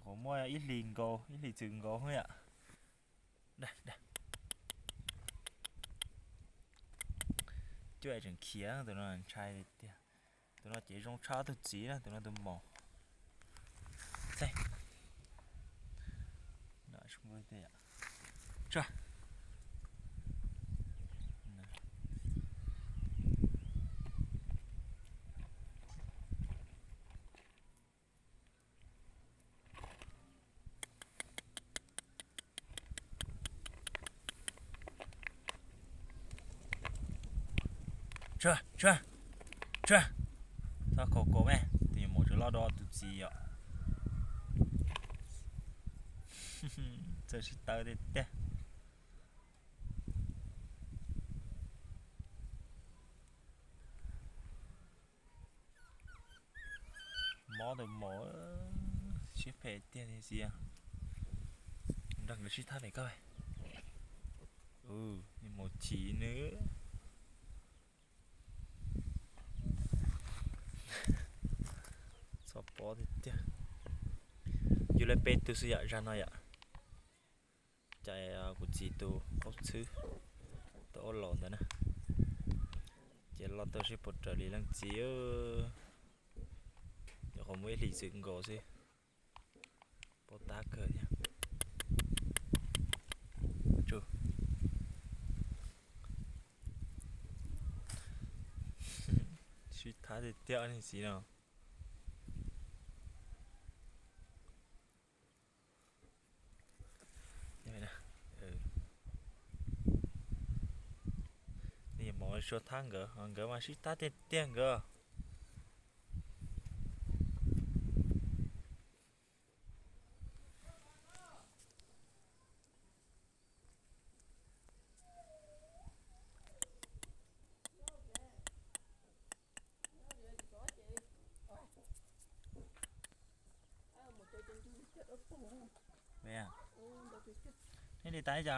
Qhov muaj ib hlis nkaus, ib hlis txwm nkaus yom. Cuaj tseem khiav, tus no ntshai tiag. Tus no ces zoo tshaj tus txiv na, tus no tus maum. Tsa, tsa, tsa. Txhob khaus kaus me, tus maum tseem loj dua tus txiv yom. Txawj sib tawb tiag tiag. Mob tus maum, siab phem tiag tiag xwb. Nrog nkawd sib thab pem koj. Mus chim nws. Txhob pob tiag tiag. Yus lawv peb tug xwb yom, zag no yom. Cas kuv txiv tus aub txhwb, tus aub laus ntawd na. Ces los tau seb puas raws li leej txiv. Nyuam qhuav muaj ib hlis txwm nkaus xwb. Pob tab kawg thiab. Sib thab tiag tiag niag txiv no. Niag maum suav thab nkawd, nkawd mas sib thab tiag tiag nkawd. Nej li tas ib co.